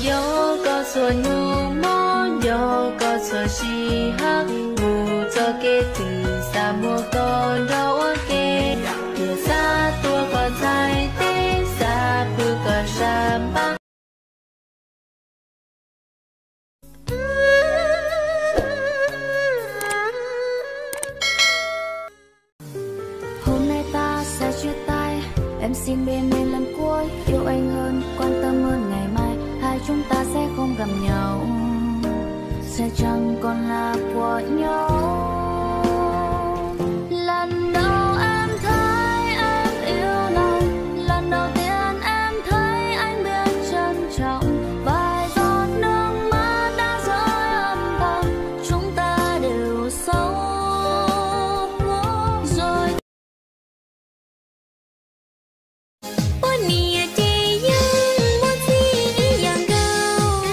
Nco koj txhua hnub mob, nco koj txhua sij hawm, mus txoj kev twg xav muab koj nrog ua ke, thiaj xav tuav koj txhais tes, xav pw koj sab npab. Hôm nay ta sẽ chia tay, em xin bên em làm cuối, yêu anh hơn, quan tâm hơn ngày mai, hay chúng ta sẽ không gặp nhau, sẽ chẳng còn là của nhau. Lần đầu em thấy em yếu lòng, lần đầu tiên em thấy anh biết trân trọng, vài giọt nước mắt đã rơi âm thầm, chúng ta đều xấu hổ rồi. Poj niam ces yeej muaj txij ib yam nkaus,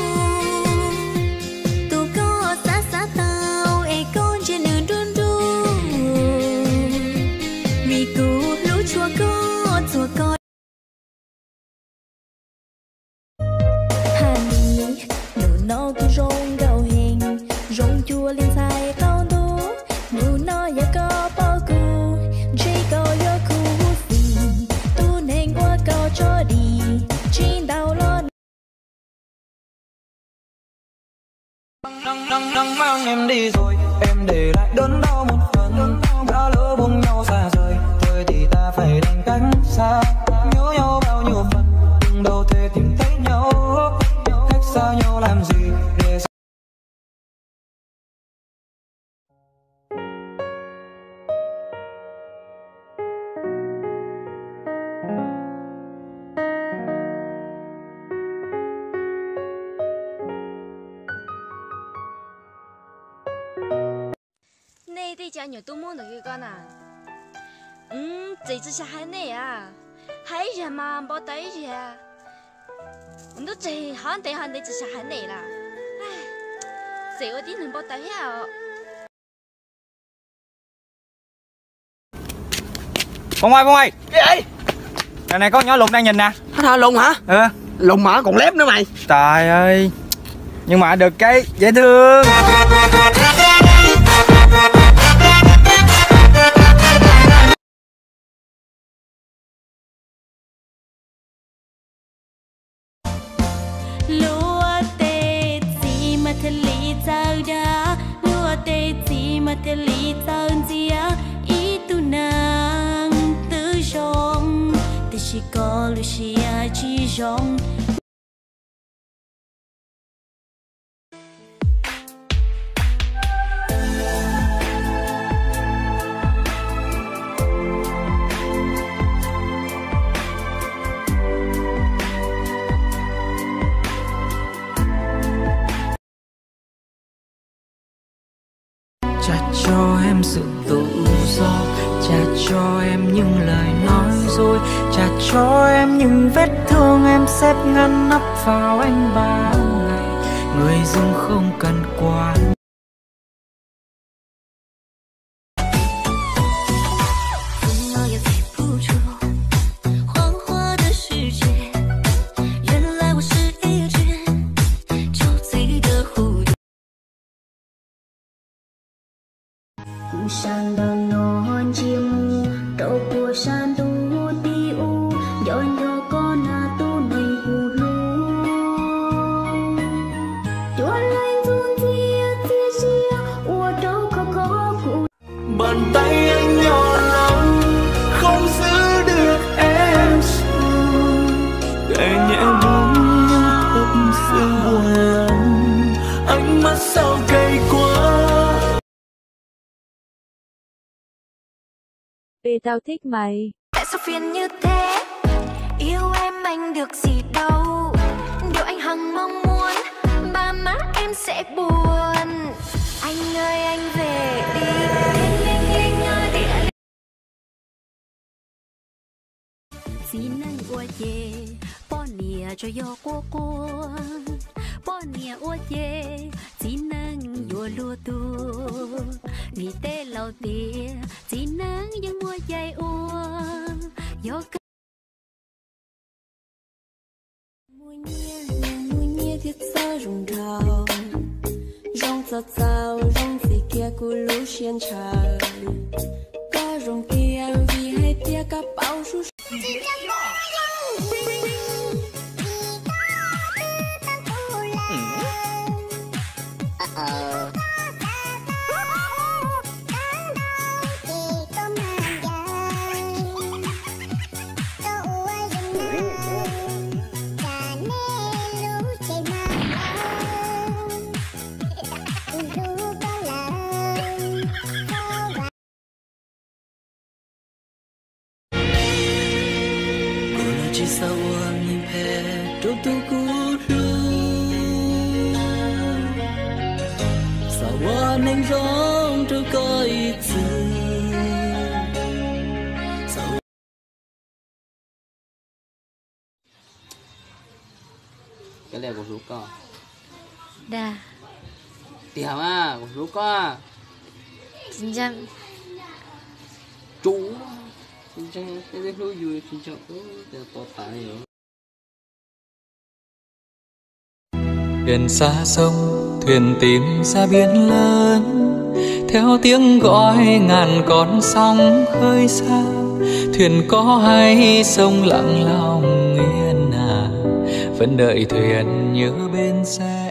tus koj xav xav tau es koj ntsia nws nruab nruab, vim kuv hlub tshua koj txhua koj. Honey, hnub no kuv zoo nkauj heev, zoo cuag li ntxhais tau ntuj. Hnub no yog koj pom kuv, ntshe koj yuav khuv xim, tus neeg uas koj tso dim tsis ntau los. Nắng nắng nắng mang em đi rồi, em để lại đớn đau một phần, đã lỡ buông nhau xa rời, thôi thì ta phải đành cách xa, nhớ nhau bao nhiêu phần, đừng đâu thể tìm thấy nhau, cách xa nhau làm gì để Nej tej cov nyuam tub Hmoob ntawm ko na, txawm tsis xav hais nej a, hais ib zag mas npau taws ib zag. Ntub tseg hov ntev hov ntev tsis xav hais nej lawm. Txawm ua tib neeg npau taws thiab os. Phong ơi, Phong ơi. Dạo này con nhỏ Lục đang nhìn nè. Hả, Lục hả? Ừ. Lục mà còn lép nữa mày. Trời ơi. Nhưng mà được cái dễ thương. Luag tej txiv mas thiaj li txawj dag, luag tej txiv mas thiaj li txawj ntxias. Ib tug neeg twb zoo, tiam sis koj lub siab tsis zoo. Cha cho em sự tự do, cha cho em những lời nói dối, cha cho em những vết thương em xếp ngăn nắp vào anh bao ngày, người dưng không cần quán. Kuv sawv ntawm no ntsia mus rau puag sab ntuj tim ub, nco nco koj na tus neeg kuv hlub. Cuag leej txuj ntxiag txias sia ua rau khov kho kuv. Bàn tay anh nhỏ lắm, không giữ được em rồi. Tay nhẹ buông những tấm xương buồn lắm, ánh mắt sao cay quá. Vì tao thích mày. Tại sao phiền như thế? Yêu em anh được gì đâu. Điều anh hằng mong muốn, ba má em sẽ buồn. Anh ơi anh về đi. Txiv neej ua ces poj niam tsuas yog quaj quaj, poj niam ua ces txiv neej yuav luag tuag. Vim tej laus tias txiv neej yeej muaj cai ua, yog kawg. Muaj nyiaj, muaj nyiaj Zoo nraug, zoo txaus txaus, zoo ntxim kiag kuv lub siab ntshaw. Koj zoo tiag vim hais tias koj paub sub. Kuv los tsis xav ua neeg phem rau tus kuv hlub, xav ua neeg zoo rau koj ib txwm. Xav ua Koj li kuv hlub koj. Dag. Tiag mas kuv hlub koj. Tsis ntseeg. Tsis ntseeg, tej hlub yus tsis ntseeg, ua cas to tav li. Thuyền xa sông, thuyền tìm ra biển lớn, theo tiếng gọi ngàn con sóng khơi xa. Thuyền có hay sông lặng lòng yên ả, vẫn đợi thuyền nhớ bến xe.